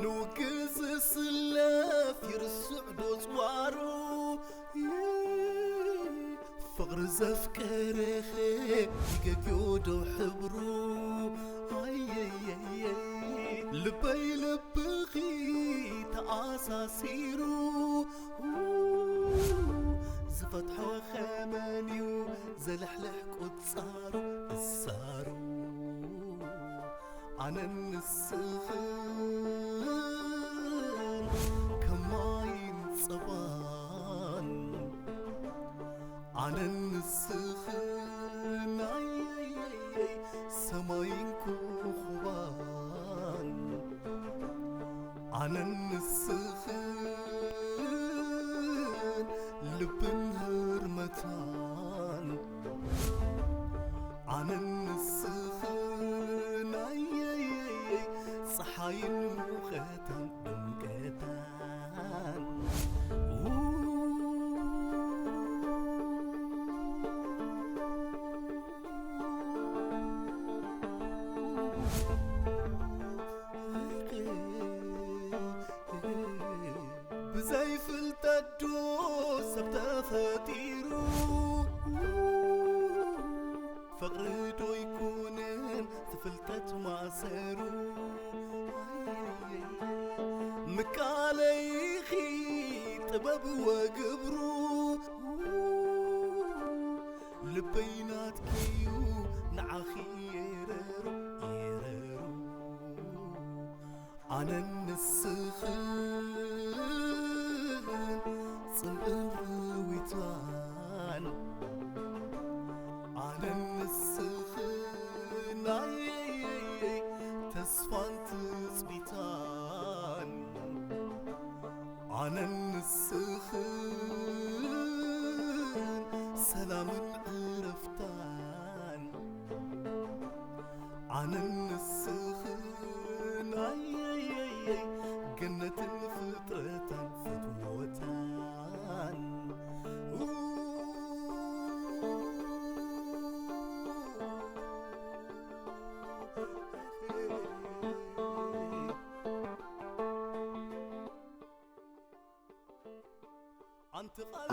ንውግእ ዝስለፍ ይርስዕ ዶ ጽዋሩ? ፍቕሪ ዘፍቀረኸ ይገግዮ ዶ ሕብሩ? ኣየየየይ፣ ልበይ ልብኺ ተኣሳሲሩ፣ ዝፈትሖ ኸመንዩ ዘልሕልሕ ቁጻሩ እሳሩ። ኣነን ንስኽን ከም ማይን ጸባን፣ ኣነን ንስኽን ኣየየየይ ሰማይን ኮኾባን፣ ኣነን ንስኽን ልብን ህርመታን፣ ኣነን ንስኽን ኣየየየይ ጸሓይን ሙቐታን ድምቀታን። ብዘይ ፍልጠት ዶ ሰብ ተፈጢሩ? ፍቕሪ ዶ ይኩንን ፍልጠት ማእሰሩ? ምቃለይኺ ጥበብ ወግብሩ፣ ልበይ ናትኪዩ ንዓኺ የረሩ፣ የረሩ። ኣነን ንስኽን ጽምእን ርዊታን፣ ኣነን ንስኽን ኣየየየይ ተስፋን ትጽቢታን፣ ኣነን ንስኽን ሰላምን ዕረፍታን፣ ኣነን ንስኽን ኣየየየይ ገነትን ፍጥረታን ፍትወታን።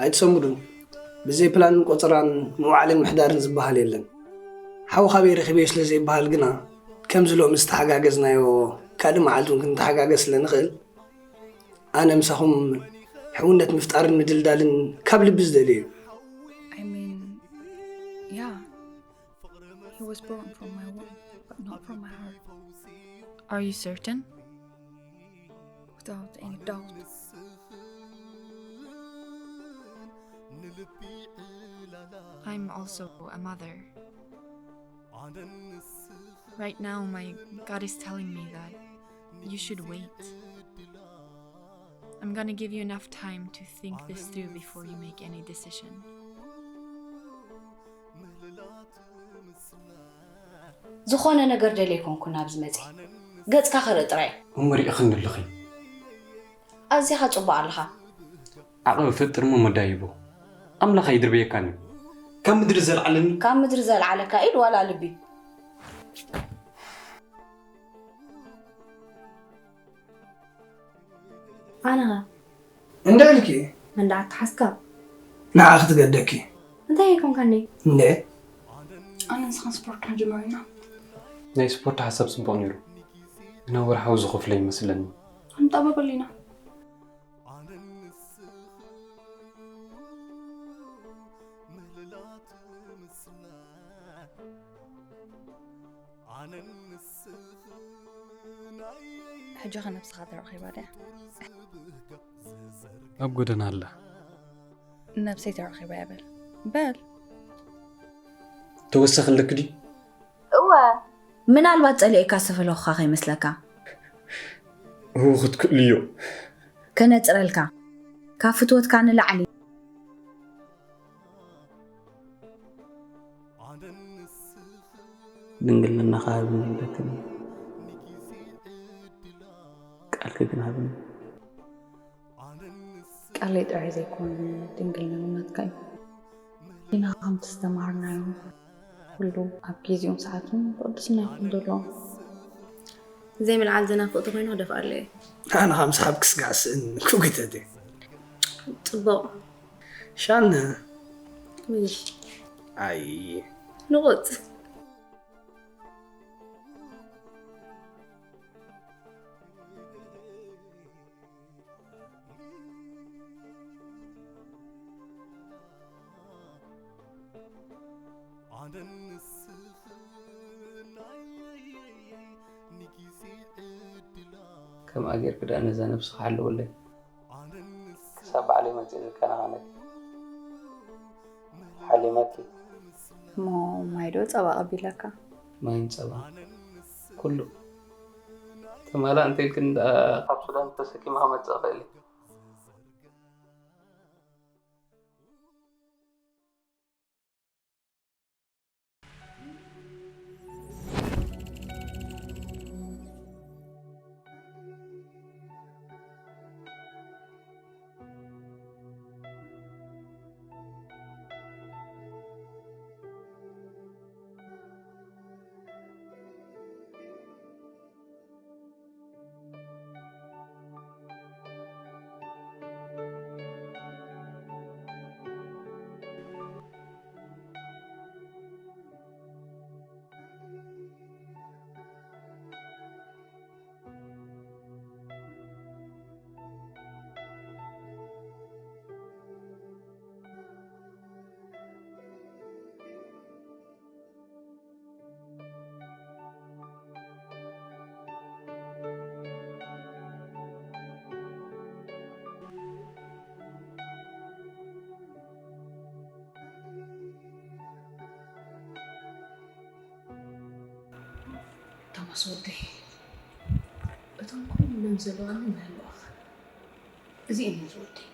ኣይትሰንብዱን። ብዘይ ፕላንን ቆጸራን ምውዓልን ምሕዳርን ዝበሃል የለን። ሓው ካበይ ረኺበዮ ስለ ዘይበሃል ግና፣ ከምዚ ሎሚ ዝተሓጋገዝናዮ ካልእ መዓልቲ እውን ክንተሓጋገዝ ስለ ንኽእል፣ ኣነ ምሳኹም ሕውነት ምፍጣርን ምድልዳልን ካብ ልቢ ዝደልዮ እዩ። I mean, yeah. He was born from my womb, but not from my heart. Are you certain? Without any doubt. I'm also a mother. Right now, my gut is telling me that you should wait. I'm gonna give you enough time to think this through before you make any decision. ዝኾነ ነገር ደልየ ኣይኮንኩን ኣብዚ መፅየ። ገፅካ ክርኢ ጥራይ። እሞ ርኢኽኒ ኣለኺ። ኣዚኻ ፅቡቕ ኣለኻ። ዓቐብ እፈጥር እሞ መዳይቦ ኣምላኽ ኣይድርበየካን እዩ። ካብ ምድሪ ዘልዓለኒ። ካብ ምድሪ ዘልዓለካ ኢድ ዋላ ልቢ። ኣነኸ እንታይ ኢልኪ? መንዳ ኣተሓዝካ ንዓ ክትገደኪ። እንታይ ኣይኮንካኒ? እንዴ ኣነ ንስኻን ስፖርት ክንጅምር ኢና። ናይ ስፖርት ሓሳብ ጽቡቕ ነይሩ፣ ግና ወርሓዊ ዝኸፍሎ ይመስለኒ። ክንጠባበል ኢና። ሕጂ ኸ ነብስኻ ተረኺባ ድያ? ኣብ ጎደና ኣላ። ነብሰይ ተረኺባ እያ በል በል። ተወሳኺ ኣለኪ ድዩ? እወ። ምናልባት ጸሊኤካ ዝተፈለኹኻ ከይመስለካ። እው ክትክእልዮ። ከነጽረልካ። ካብ ፍትወትካ ንላዕሊ። ድንግልናኻ ሃብኒ ይብለክን ቃልኪ ግን ሃብኒ። ቃለይ ጥራይ ዘይኮነ ድንግልና እምነትካ እዩ። ኢና ከምቲ ዝተማሃርናዮ ኩሉ ኣብ ግዜኡን ሰዓቱን ብቅድስና ይኹን ዘለዎም። ዘይምልዓል ዘናፍቕ ተኾይኑ ክደፍኣሉ እየ። ኣነ ካብ ምሳብ ክስጋዕ ስእን ክጉተት እየ። ጽቡቕ። ሻነ። ውይ። ኣይ። ንቑጽ። ኣነን ንስኽን ኣየየየይ ንጊዜ ዕድላ። ከምኣ ጌርኪ ደኣ ነዛ ነብስኺ ሓልውለይ። ኣነን ንስኽን ክሳብ ባዕለይ መጺእ ዝከናኸነኪ። ሓሊመኪ። እሞ ማይ ዶ ጸባ ቀቢለካ? ማይን ጸባን። ኩሉ። ተማላእ እንተኢልክን ደኣ ካብ ሱዳን ተሰኪመ ክመጽእ እኽእል እየ። ቶማስ ወደይ፣ እቶም ኩሎም ዘለዋኒ ምህላወኻ፣ እዚኤን እየን ዝወደይ።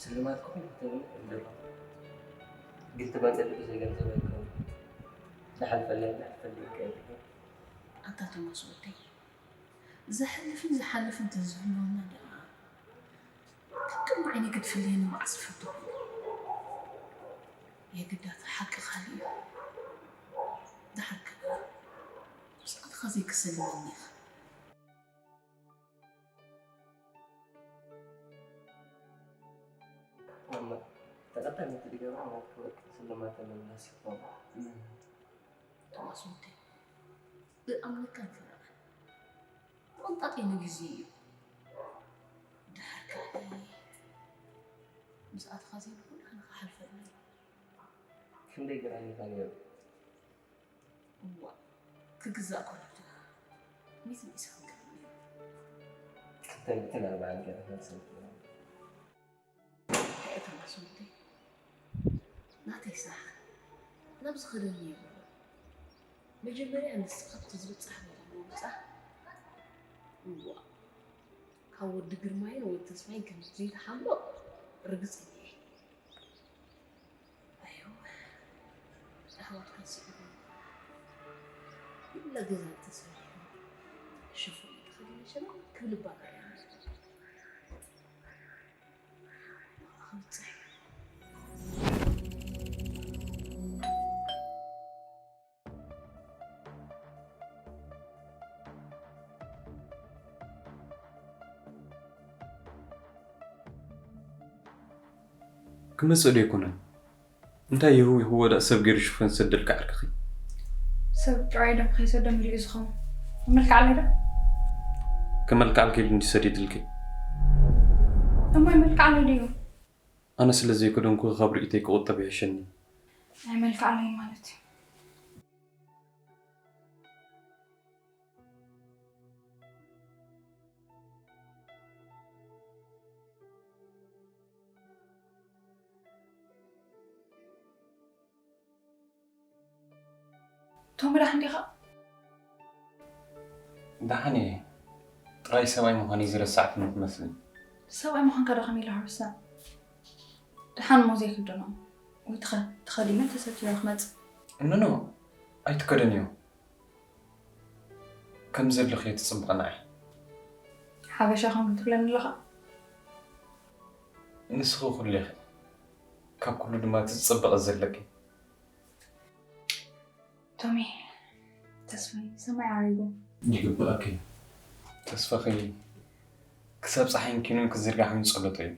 ስልማት ክኹን ክትብል ኣለኹ። ግን ትመጸሉ ግዜ ገንዘብ ኣይከውን። ዝሓልፈለይ፣ ዝሓልፈለይ ይቀየር። ኣታ ቶማስ ወደይ፣ ዘሕልፍን ዝሓልፍን ተዝህልወና ደኣ፣ ከም ቅድሚ ዓይነይ ክትፍለየኒ መዓስ ዝፈተኹ። የግዳት ሓቂ ካልእ እዩ። ደሓር ከኣ፣ ብስቕትኻ ዘይክሰልመኒ ኢኻ። እሞ፣ ተቐዳሚት ዝገብራ ናትኪ ወርቂ ስልማት ተመላስ ይኾን። ቶማስ ወደይ፣ ብኣምልካን ፍርቕን ቅንጣጥ እዩ ንግዜ እዩ። ድሓር ከኣ ምስኣትኻ ዘይብሉ ኣነ ክሓልፈሉ እዩ። ክንደይ ገራሚኻ ነይሩ። እዋእ፣ ክግዛእ ከሎ ድኣ ሚእትን ዒስራን ገረም ነይሩ። ክልተ ሚእትን ኣርባዓን ገረም መሰልኩ። ሕኤ ቶማስ ወደይ፣ ናተይ ስራሕ ናብ ዝኸደኒ የብሉን። መጀመርያ ንስኻ ኣብቲ ዝብጻሕ ቦታ ምብጻሕ። እዋእ፣ ካብ ወዲ ግርማይን ወዲ ተስፋይን ከም ዘይትሓምቕ ርግጸኛ እየ። ኣይወ፣ ኣሕዋትካ ስዒቦም፣ ኩላ ገዛ ተሰሪሑ፣ ሽፎን ተኸዲነ ሸለል ክብል እባ ርኣዮም። ክመጽእ ዶ ኣይኮነን? እንታይ ይህቡ ይህቦ ደኣ ሰብ ገይሩ ሽፎን ዝሰደልካ ዓርክኺ? ሰብ ጥራይ ዶ ከይሰዶም ይሪኡ ዝኸውን? ይመልክዓለይ ዶ? ክመልክዓልኪ ኢሉ እንዲ ሰዲድልኪ። እሞ ይመልክዓለይ ድዩ? ኣነ ስለ ዘይከደንኩ ካብ ርእይቶይ ክቑጠብ ይሕሸኒ። ኣይመልክዓለይ ማለት እዩ። ቶም ደሓን ዲኻ? ደሓን እየ። ጥራይ ሰብኣይ ምዃነይ ዝረሳዕክኒ ትመስሊ። ሰብኣይ ምዃንካ ዶ ከመይ ኢለ ክርሳዕ? ደሓን እሞ ዘይክደኖ። ወይ ትኸ-፣ ተኸዲነ ተሰቲረ ክመጽእ። ኖ፣ ኖ፣ ኣይትከደንዮ። ከም ዘለኽዮ ትጽብቒ ንዓይ። ሓበሻ ኮንኪ ትብለኒ ኣለኻ? ንስኺ ኩሉ ኢኺ። ካብ ኩሉ ድማ እቲ ዝጽብቐ ዘለኪ። ቶሚ፣ ተስፋይ ሰማይ ዓሪጉ። ይግባእኪ። ተስፋኺ ክሳብ ጸሓይን ኪኖን ክዝርጋሕ ጸሎተይ እዩ።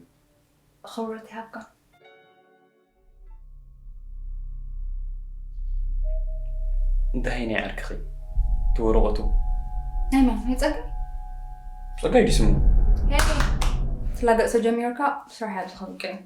ክብረት ይሃብካ። እንታይ ናይ ዓርክኺ? እቲ ወረቐቱ? ናይ መን? ናይ ጸጋይ? ጸጋይ ድዩ ስሙ? ሄይ! ትላገጽ ተጀሚርካ ስራሕ እያ ዝኸውን ቅድም።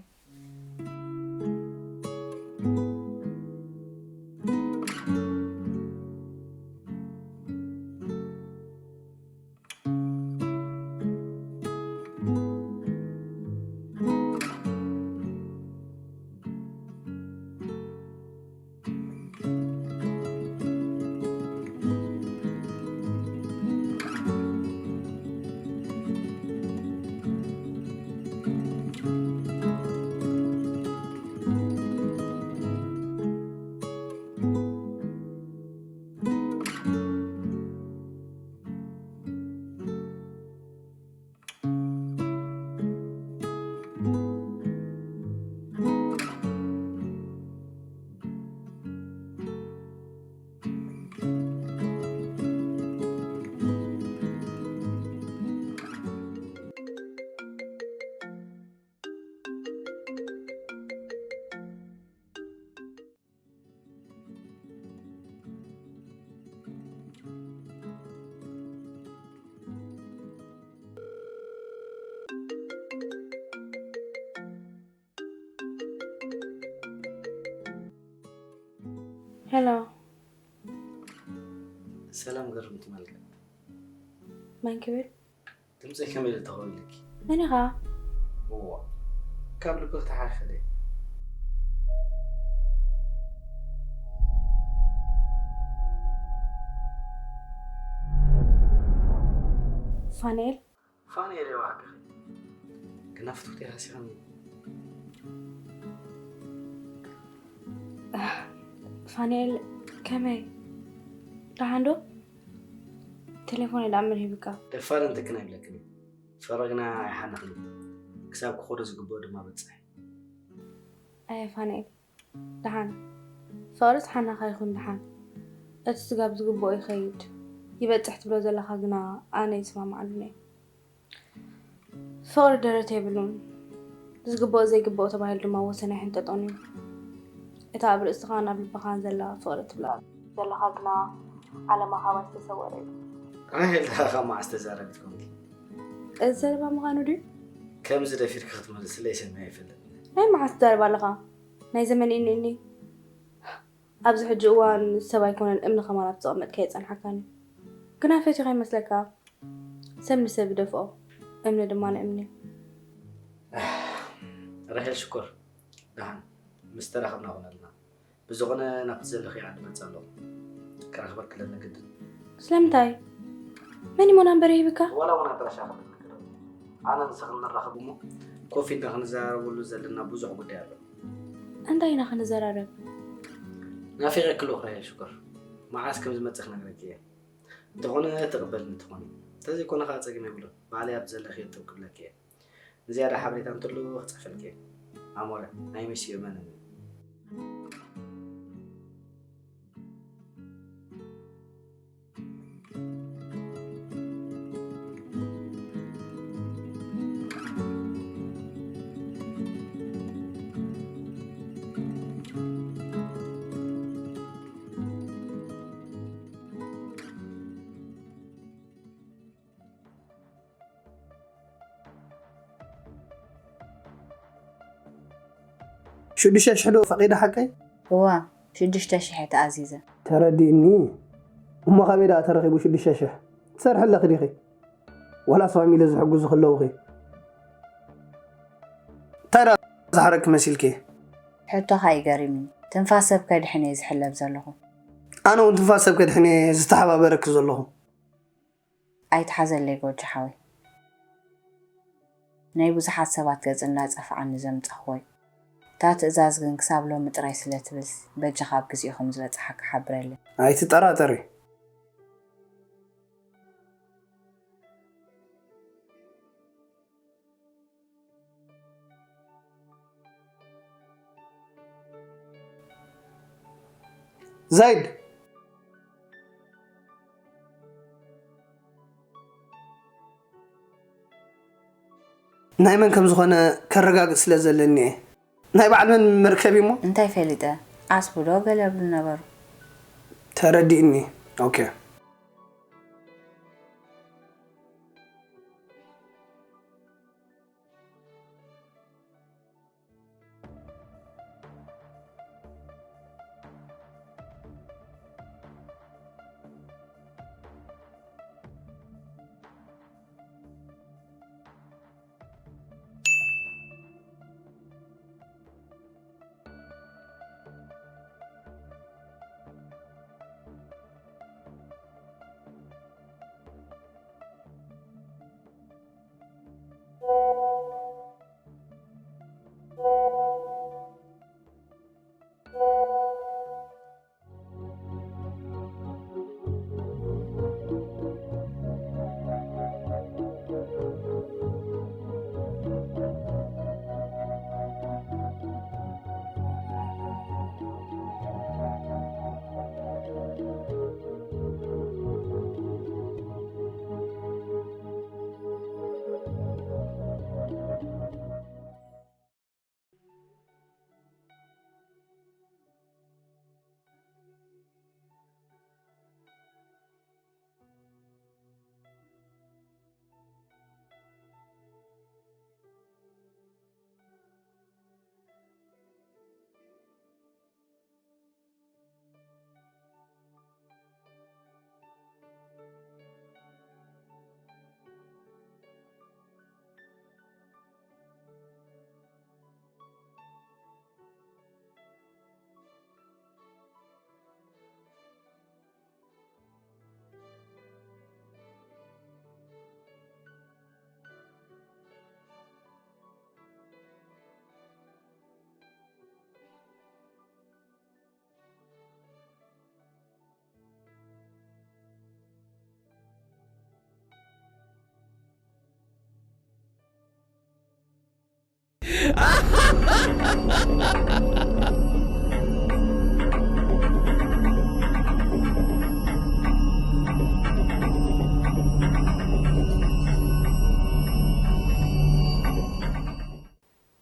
ሄሎ። ሰላም ግርምቲ መልክዕ። መን ክብል? ድምፂ ከመይ ኢሉ ተኸዊልኪ? መን ኢኻ? እዋ፣ ካብ ልቢ ክትሓኺ ዶ? ፋንኤል። ፋንኤል፣ የዋህ ግኺ። ግና ፍትውቲ ሃሲኻኒ። ፋንኤል፣ ከመይ? ደሓን ዶ? ቴሌፎን ደኣ መን ሂብካ? ደፋር እንትክን ኣይብለክን እዩ። ፍቕሪ ግና ኣይሓንኽን እዩ። ክሳብ ክኾዶ ዝግብኦ ድማ በጽሕ። ኣየ ፋንኤል፣ ደሓን። ፍቕሪ ዝሓነኻ ይኹን ደሓን። እቲ ስጋብ ዝግብኦ ይኸይድ። ይበጽሕ ትብሎ ዘለኻ ግና ኣነ ይስማማዓሉን እየ። ፍቕሪ ደረት የብሉን። ዝግብኦ ዘይግብኦ ተባሂሉ ድማ ወሰን ኣይሕንጠጦን እዩ። እታ ኣብ ርእስኻን ኣብ ልብኻን ዘላ ፍቕሪ ትብላ ዘለኻ ግና ዓለማ ካባይ ዝተሰወረ እዩ። ራሄል፣ ካብ መዓስ ተዛረቢት ኮንኪ? እዚ ዘረባ ምዃኑ ድዩ? ከምዚ ደፊርኪ ክትመልስለይ ሰሚዐ ኣይፈልጥን። ናይ መዓስ ትዛረብ ኣለኻ? ናይ ዘመን እኒ እኒ። ኣብዚ ሕጂ እዋን ሰብ ኣይኮነን እምኒ ከማን ኣብ ዝቐመጥካዮ ይጸንሓካን እዩ። ግና ፈትዩ ከይመስለካ፣ ሰብ ንሰብ ይደፍኦ፣ እምኒ ድማ ንእምኒ። ራሄል ሽኮር፣ ደሓን ምስ ተራኸብና ኾነልና። ብዝኾነ ናብቲ ዘለኽዮ ዓዲ መጽእ ኣለኹ። ክረኽበኪ ለኒ ግድን። ስለምንታይ? መን እሞ ናምበረይ ሂብካ? ዋላ እውን ኣድራሻ ክልክል። ኣነ ንስኽን ንራኸብ እሞ ኮፍ ኢልና ክንዘራረበሉ ዘለና ብዙሕ ጉዳይ ኣሎ። እንታይ ኢና ክንዘራረብ? ናፊቐኪ ኣለኹ ራሄል ሽኮር። መዓስ ከም ዝመጽእ ክነግረኪ እየ። እንተኾነ ተቐበልኒ እንተኾነ። እንተዘይኮነ ኸዓ ጸገም የብሉን። ባዕለይ ኣብ ዘለኽዮ እተው ክብለኪ እየ። ንዝያዳ ሓበሬታ እንተሎ ክጽሕፈልኪ እየ። ኣሞረ፣ ናይ መሲኡ እመነኒ። ሽዱሽተ ሽሕ ዶ ፈቒደ ሓቀይ? እዋ፣ ሽዱሽተ ሽሕ እየ ተኣዚዘ። ተረዲእኒ። እሞ ካበይ ደኣ ተረኺቡ ሽዱሽተ ሽሕ? ትሰርሒ ኣለኺ ዲኺ? ዋላስ ፋሚሊ ዝሕግዙኺ ኣለዉኺ? እንታይ ደኣ ዝሓረቅኪ መሲልኪ? ሕቶኻ እዩ ገሪሙኒ። ትንፋስ ሰብ ከድሕን እየ ዝሕለብ ዘለኹ። ኣነ እውን ትንፋስ ሰብ ከድሕን እየ ዝተሓባበረኪ ዘለኹ። ኣይትሓዘለይ ጎጆ ሓወይ። ናይ ብዙሓት ሰባት ገጽ እንዳጸፍዓኒ ዘምጻኽዎ እዩ። እታ ትእዛዝ ግን ክሳብ ሎሚ ጥራይ ስለ ትብል፣ በጃኻ ኣብ ግዜኡ ከም ዝበጽሓካ ሓብረለይ። ኣይትጠራጠሪ። ዛይድ፣ ናይ መን ከም ዝኾነ ከረጋግጽ ስለ ዘለኒ እየ። ናይ በዓል መን መርከብ እዩ እሞ? እንታይ ፈሊጠ? ዓስቡ ዶ ገለ ይብሉ ነበሩ። ተረዲእኒ። ኦኬ።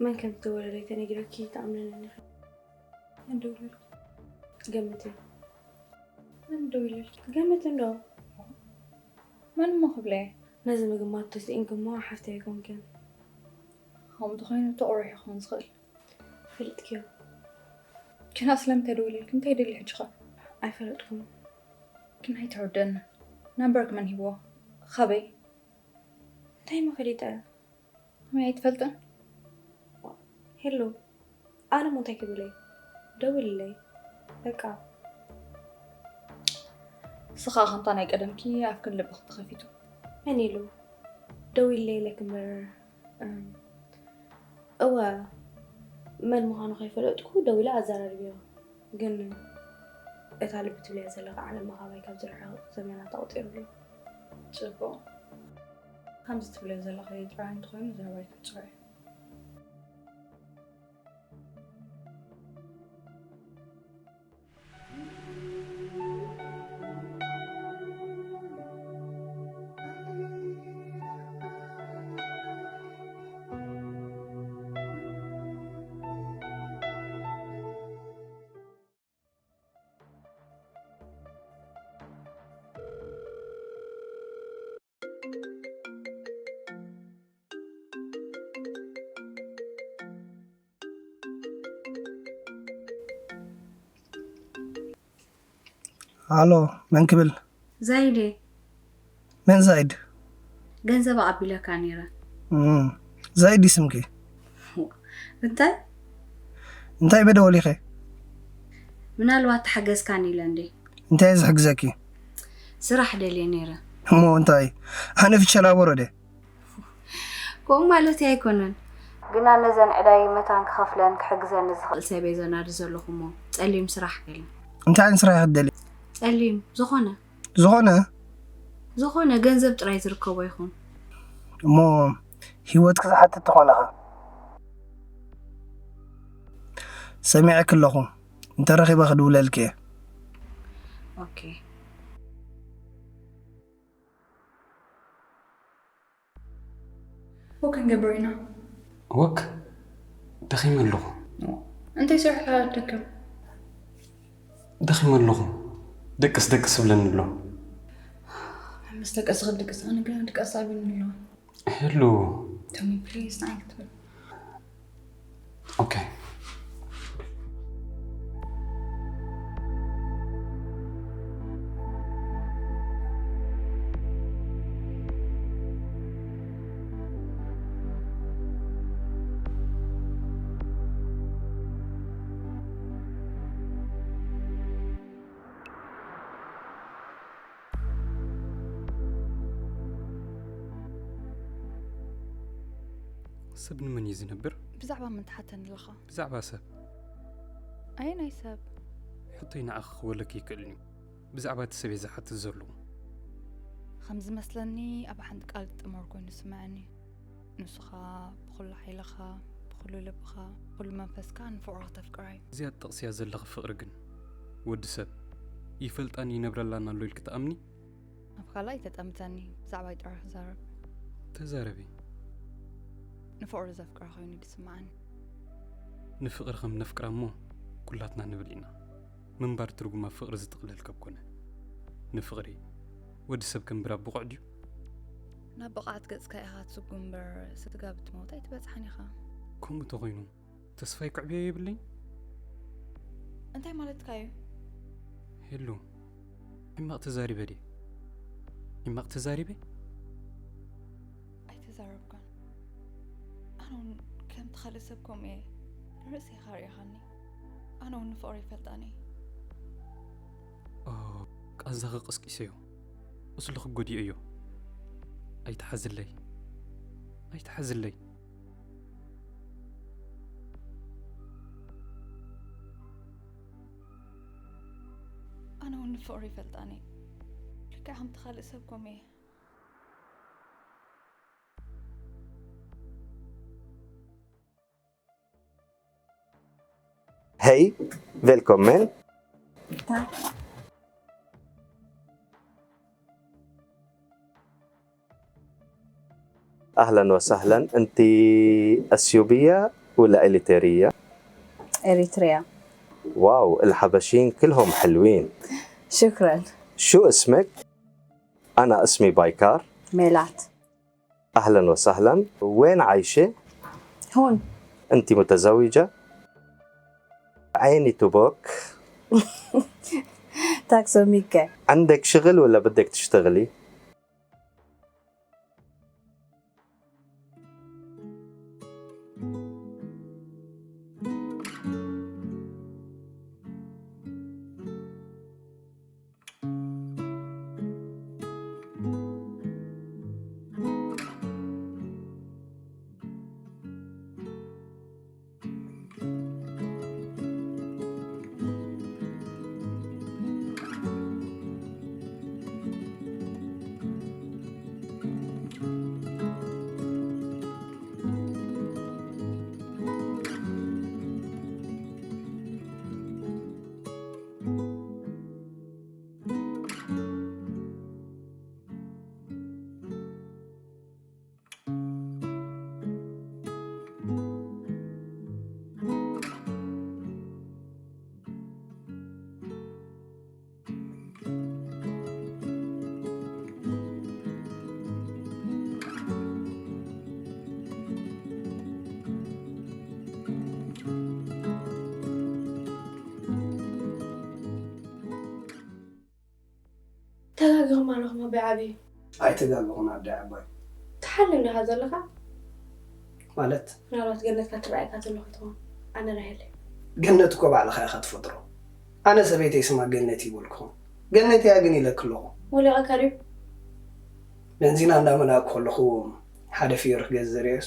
መን ከም ዝተወለደ ተነጊረኪ ተኣምነኒ ኢኺ። መን ደዊሉልኪ? ገምቲ። መን ደዊሉልኪ? ገምቲ እንዶ። መን እሞ ክብለ? ነዚ ምግማት ተስኢንኪ እሞ ሓፍተይ ኣይኮንክን። ከምኡ ተኾይኑ ተቑሪሑ ክኸውን ዝኽእል። ፈልጥክዮ። ግን ስለምንታይ ደዊሉልኪ? እንታይ ደሊ ሕጂ ኸ? ኣይፈለጥኩን። ግን ኣይተረደአንን። ናምበርኪ መን ሂብዎ? ኻበይ? እንታይ እሞ ፈሊጠ? ከመይ ኣይትፈልጥን? ሄሎ፣ ኣነ እሞ እንታይ ክብል እየ? ደውልለይ። በቃ። ንስኻ ከምታ ናይ ቀደምኪ ኣፍክን ልብኽን ተኸፊቱ። መን ኢሉ? ደዊለይ ኢለኪ እምበር፣ እም፣ እወ፣ መን ምዃኑ ከይፈለጥኩ ደዊለ ኣዘራርብዮ። ግን እታ ልቢ ትብልያ ዘለኺ ዓለም ምኻባይ ካብ ዝርሕቕ ዘመናት ኣቑጺሩ ኣሎ። ጽቡቕ። ከምዚ ትብልዮ ዘለኺ ጥራይ እንተኾይኑ ዘረባይ ክጽሮ እየ። ሃሎ፣ መን ክብል? ዛይድ እየ። መን ዛይድ? ገንዘብ ኣቐቢለካ ነይረ። እም፣ ዛይድ እዩ ስምኪ? እንታይ? እንታይ መደወሊኸ? ምናልባት ተሓገዝካኒ ኢለ እንዴ? እንታይ እየ ዝሕግዘኪ? ስራሕ ደልየ ነይረ። እሞ እንታይ? ኣነ ፍሸላ በረደ። ከምኡ ማለተይ ኣይኮነን። ግና ነዘን ዕዳይ መታን ክኸፍለን ክሕግዘኒ ዝኽእል ሰብ እየ ዘናዲ ዘለኹ እሞ ጸሊም ስራሕ ገለ። እንታይ ዓይነት ስራሕ ኢኺ ትደልዪ? ጸሊም ዝኾነ። ዝኾነ? ዝኾነ ገንዘብ ጥራይ ዝርከቦ ይኹን። እሞ ህይወትኪ ዝሓትት ተኾነ ኸ? ሰሚዐኪ ኣለኹ። እንተረኺበ ክድውለልኪ እየ። ኦኬ። ክንገብር ኢና። ወክ ደኺመ ኣለኹ። እንታይ ስራሕ ትደክም? ደኺመ ኣለኹ። ደቅስ ደቅስ ብለኒ ኣሎ። ምስ ደቀስ ክድቅስ ኣነ ግን ድቃስ ኣብኒ ኣሎ። ሄሉ። ቶሚ ፕሊዝ ንዓይ ክትብል። ኦኬ። ሰብ ንመን እዩ ዝነብር? ብዛዕባ መን ትሓተኒ ኣለኻ? ብዛዕባ ሰብ። ኣየናይ ሰብ? ሕቶይ ንዓኺ ክወለኪ ይክእልን እዩ። ብዛዕባ እቲ ሰብ እየ ዝሓትት ዘለኹ። ከም ዝመስለኒ ኣብ ሓንቲ ቃል ዝጠመር ኮይኑ ዝስምዐኒ። ንሱ ኸኣ ብኹሉ ሓይልኻ፣ ብኹሉ ልብኻ፣ ብኹሉ መንፈስካ ንፍቕሩ ክተፍቅራ እዩ። እዚኣ ትጠቕስያ ዘለኺ ፍቕሪ ግን ወዲ ሰብ ይፈልጣን ይነብረላን ኣሎ ኢልኪ ትኣምኒ? ኣብ ካልእ ኣይተጠምተኒ፣ ብዛዕባይ ጥራሕ ክዛረብ። ተዛረቢ። ንፍቕሩ ዘፍቅራ ኮይኑ እዩ ዝስምዓኒ። ንፍቕሪ ከም ነፍቅራ እሞ ኩላትና ንብል ኢና። ምንባር ትርጉም ኣብ ፍቕሪ ዝጥቕለል ከብ ኮነ። ንፍቕሪ ወዲ ሰብ ከንብር ኣብ ብቑዕ ድዩ? ናብ ብቕዓት ገጽካ ኢኻ ትስጉም እምበር ስጋ ብትመውት ኣይትበጽሓን ኢኻ። ከምኡ ተኾይኑ ተስፋ ይክዕብዮ የብለይን። እንታይ ማለትካ እዩ? ሄሉ፣ ሕማቕ ተዛሪበ ድየ? ሕማቕ ተዛሪበ? ኣይተዛረብካን። ኣነ እውን ከምቲ ካልእ ሰብ ከምኡ እየ። ንርእሰይ ኢኻ ርኢኻኒ። ኣነ እውን ንፍቕሪ ይፈልጣኒ። ኦ፣ ቃንዛኺ ቀስቂሰዮ። ቁስልኺ ጎዲኦዮ። ኣይትሓዝለይ። ኣይትሓዝለይ። ኣነ እውን ንፍቕሪ ይፈልጣኒ። ልክዕ ከምቲ ካልእ ሰብ ከምኡ እየ። Hej, välkommen. Ahlan wa sahlan, inti Asyubiya wala Eritrea? Eritrea. Wow, الحبشين كلهم حلوين. شكرا. شو اسمك؟ أنا اسمي بايكار. ميلات. أهلا وسهلا. وين عايشة؟ هون. أنت متزوجة؟ عيني تبوك. تاكسو ميكا. عندك شغل ولا بدك تشتغلي؟ ተጋጊኹም ኣለኹም ኣቦይ ዓብዪ። ኣይተጋገኹን ኣደ ዓባይ። ትሓልም ዲኻ ዘለኻ? ማለት? ምናልባት ገነትካ ትረኣየካ ተሎ ከይትኾን። ኣነ ራሄል እየ። ገነት እኮ ባዕልኻ ኢኻ ትፈጥሮ። ኣነ ሰበይተይ ስማ ገነት ይበልኩኹም። ገነት እያ ግን ኢለኪ ኣለኹ። ወሊቐካ ድዩ? ቤንዚና እንዳመላእኩ ከለኹ ሓደ ፍዮሪ ክገዝእ ርእየስ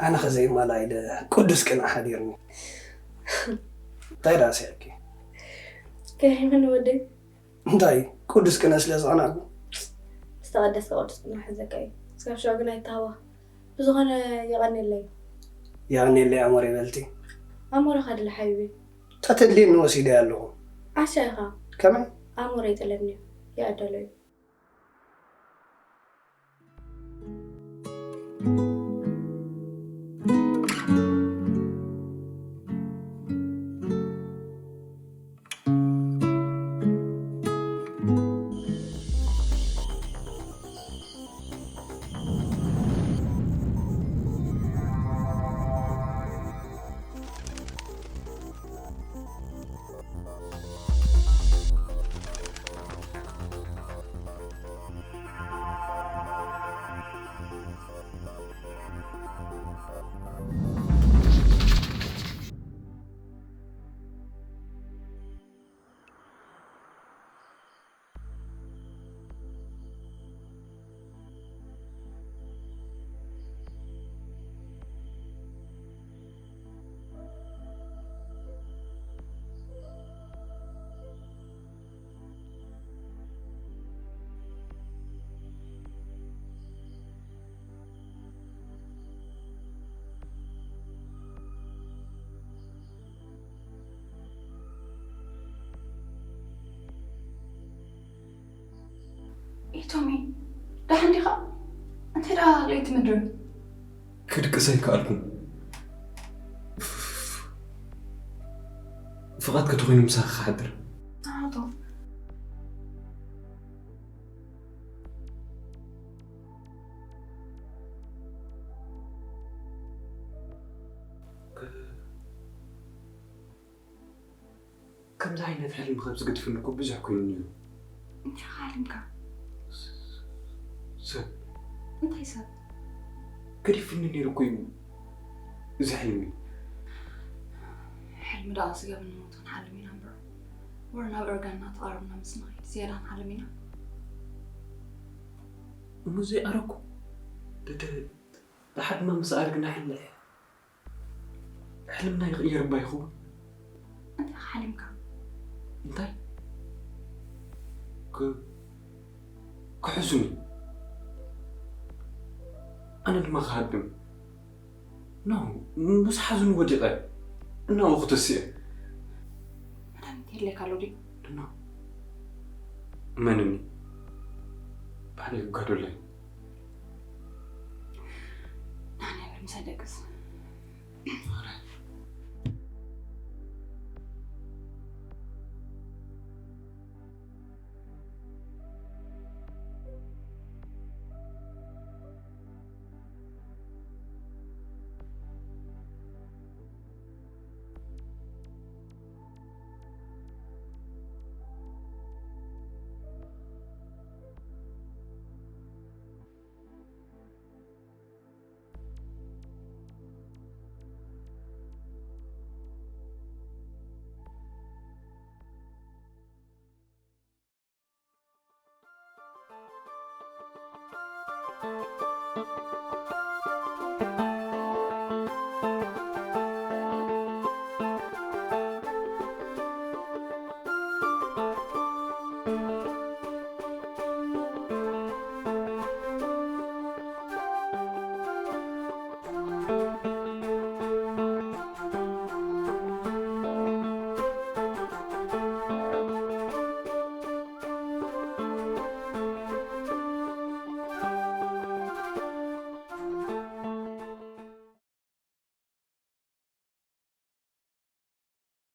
ኣነ ኸዘይማላ ኢለ ቅዱስ ቅንኢ ሓዲርኒ። እንታይ ደኣ ስሒቕኪ? ገሪሙኒ ወደይ። እንታይ ቅዱስ ቅነ ስለ ዝቐናእኩ? ዝተቐደስካ ቅዱስ ቅነ ክሕዘካ እዩ። እስካብ ሽዑ ግን ኣይተሃወኽ። ብዝኾነ የቐንየለይ። የቐንየለይ ኣሞረይ በልቲ። ኣሞረኻ ድለ ሓቢቢ። ተተድልየኒ ወሲደያ ኣለኹ። ዓሻ ኢኻ። ከመይ? ኣሞረይ ጠለብኒ እዩ። ይዕደሎ እዩ። ቶሚ፣ ደሓን ዲኻ? እንታይ ደኣ ለይቲ ምድሪ? ክድቅስ ኣይከኣልኩን። ፍቓድ ከተኾይኑ ምሳኺ ክሓድር። ኣቶ ከምዚ ዓይነት ሕልሚ ካብ ዝገድፈኒ እኮ ብዙሕ ኮይኑ ነይሩ። እንታይ ሓሊምካ? ሰብ እንታይ ሰብ? ገዲፍኒ ነይሩ እኮ እዩ እዚ ሕልሚ። ሕልሚ ደኣ ስጋብን ሞትን ሓልም ኢና እምበር፣ ወር ናብ እርጋንና ተቓርብና ምስ ንኸይድ ዝያዳ ንሓልም ኢና። እሞ ዘይኣረኩ ደደ ደሓድማ ምስ ኣረግና ሕልሚ ሕልምና ይቕየር እባ ይኸውን። እንታይ ሓሊምካ? እንታይ ክ- ክሕዙኒ ኣነ ድማ ክሃድም ኖ ምስ ሓዙን ወዲቐ እናው ክተስየ መድሃኒት የድልየካ ኣሎ ድዩ? ድና መንኒ ባዕለይ ክጋዶለይ ናንያ በል ምሳይ ደቅስ።